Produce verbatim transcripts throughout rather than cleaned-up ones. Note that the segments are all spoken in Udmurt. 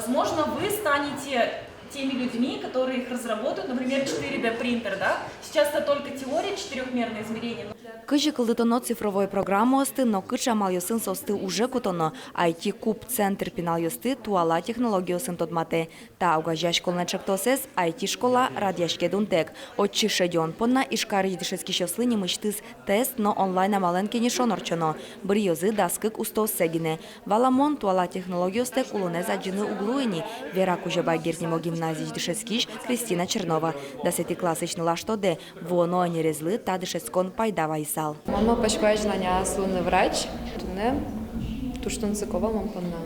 Возможно, вы станете теми людьми, которые их разработают, например, четыре дэ принтер, да? Сейчас это только теория, четырёхмерное измерение. Кызьы кылдытоно цифровой программаосты но кыӵе амалъёсын соосты уже кутоно, «Айти-куб» центр пиналъёсты туала технологиосын тодматэ. Та огазеяськонлэн ӵектосэз «Айти-школа» радъяське дунтэк. Отчы шедён понна Ижкарысь дышетскисьёслы нимысьтыз тест но онлайн амалэн кенешон ортчоно. Быръёзы дас кык устооссэ гинэ. Валамон, туала технологиостэк улонэз адӟыны уг луы ини, вера Кузебай Герд нимо гимназиысь дышетскись Кристина Чернова. Дасэтӥ классысь нылаш тодэ, вуоно ӧнерезлы та дышетскон пайда вайысал. Мон малпасько азьланяз луыны врач. Туннэ туж тунсыко вал мон понна.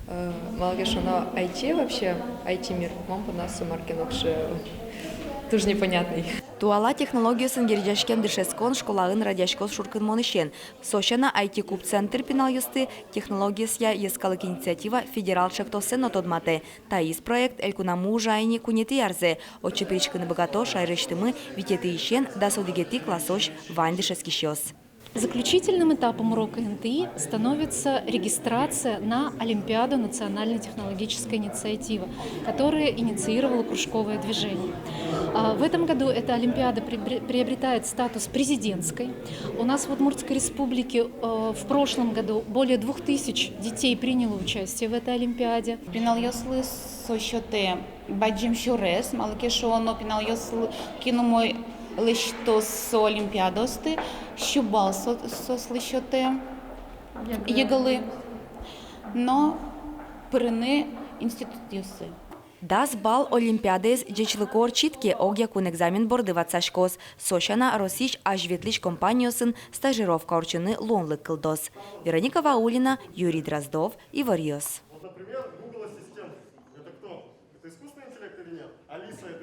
Э, малы ке шуоно, айти вообще, айти мир мон понна со мар ке но вообще туж непонятный. Туала технологиосын герӟаськем дышетскон школаын радъяськоз шуркынмонысен. Со сяна, «Айти-куб» центр пиналъёсты «Технологиосъя йӧскалык инициатива» федерал ӵектосэ но тодматэ. Таиз проект элькунамы ужа ини куинетӥ арзэ. Отчы пыриськыны быгато шаерысьтымы витетӥысен дас одӥгетӥ классозь вань дышетскисьёс. Заключительным этапом урока НТИ становится регистрация на Олимпиаду национальной технологической инициативы, которую инициировало кружковое движение. А, в этом году эта олимпиада прибре-, приобретает статус президентской. У нас в Удмуртской Республике, э, в прошлом году более двух тысяч детей приняло участие в этой олимпиаде. Пиналъёслы со сётэ бадӟым сюрес, малы ке шуоно, пиналъёс, кин умой лэсьтоз со олимпиадаосты, сю балл со-, соослы сётэ ЕГЭлы, но пырыны институтъёсы. Дас балл олимпиадаез ӟечлыко ортчытӥд ке, огъякун экзамен борды ватсаськоз. Со сяна, Россиысь азьветлӥсь компаниосын стажировка ортчыны луонлык кылдоз. Вероника Ваулина, Юрий Дроздов, «Иворъёс». Вот, например, Google Ассистент. Это кто? Это искусственный интеллект или нет? Алиса — это